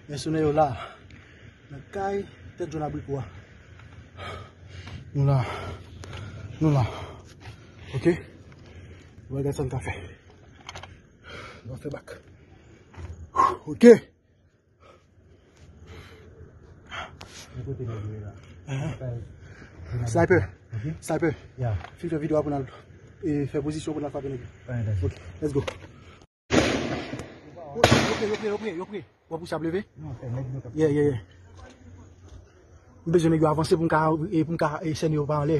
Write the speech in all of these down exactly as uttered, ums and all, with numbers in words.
Mèsenè yo la. Nan kay tèt jòn abriko a. Nou la. Nou la. Ok. Nou va gade sa n ka fè. Nou va fè bak. Ok. Yon kote nèg yo ye la. Ahan. Sniper. Ok. Sniper. Ya. Fin fè videyo a pou n al, e, fè pozisyon pou n al frape nèg yo. Alright, that's it. Ok, let's go. Yo pre, yo pre, yo pre, yo pre. W ap pouse ap leve? Non, se nèg yo k ap... Yeah, yeah, yeah. M bezwen nèg yo avanse pou m ka, e, pou m ka, e, sène yo pa anlè.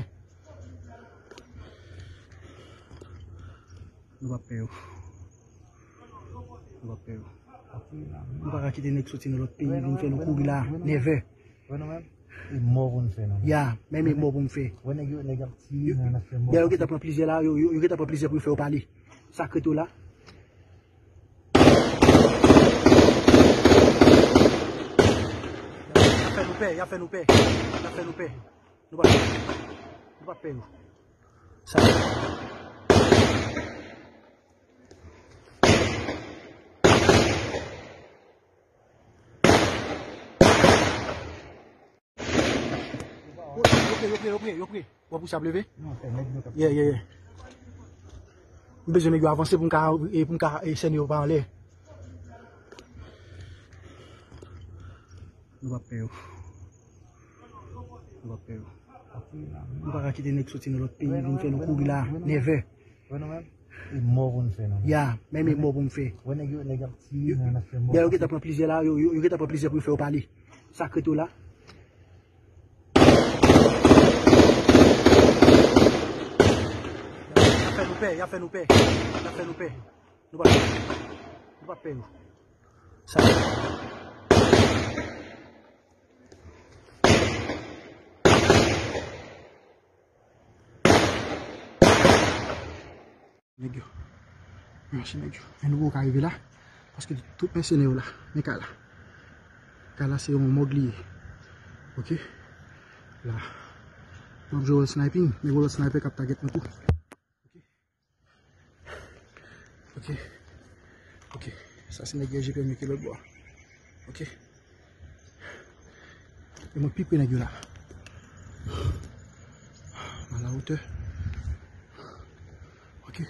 Nou p ap pè yo. Nou p ap pè yo. Nou pa ka kite nèg soti nan lòt peyi vin fè nou kouri la, nève. Wè nou menm? E mò pou n fè nou. Ya, menm e mò pou n fè. Wè nèg yo, nèg ap tire, men n ap fè mò. Dèyè yo gentan pran plizyè la, yo, yo, yo gentan pran plizyè pou yo fè yo pale. Sa k ret yo la. Y ap fè nou pè, y ap fè nou pè. Y ap fè nou pè. Nou pa, nou pa pè yo. Sa. Yo pre, yo pre, yo pre, yo pre. W ap pouse ap leve? Non, se nèg yo k ap... Yeah, yeah, yeah. M bezwen nèg yo avanse pou m ka, e, pou m ka, e, sène yo pa anlè. Nou p ap pè yo. Nou p ap pè yo. Nou pa ka kite nèg soti nan lòt peyi vin fè nou kouri la, nève. Wè nou menm? E mò pou n fè nou. Ya, menm e mò pou n fè. Wè nèg yo, nèg ap tire, men n ap fè mò. Dèyè yo gentan pran plizyè la, yo, yo, yo gentan pran plizyè pou yo fè yo pale. Sa k ret yo la. Y ap fè nou pè, y ap fè nou pè. Y ap fè nou pè. Nou pa, nou pa pè yo. Sa. Nèg yo. Mèsi nèg yo. Men nou poko ka rive la. Paske tout mèsenè yo la. Men kay la. Kay la se yon mòg li ye. Ok. La. Nou ap jwe wòl sniping. Men gen lòt sniper k ap target nou tou. Ok. Ok. Ok. Sa se nèg yo G P M yo ki lòt bò a. Ok. E mwen pi pre nèg yo la. A la wotè. Ok.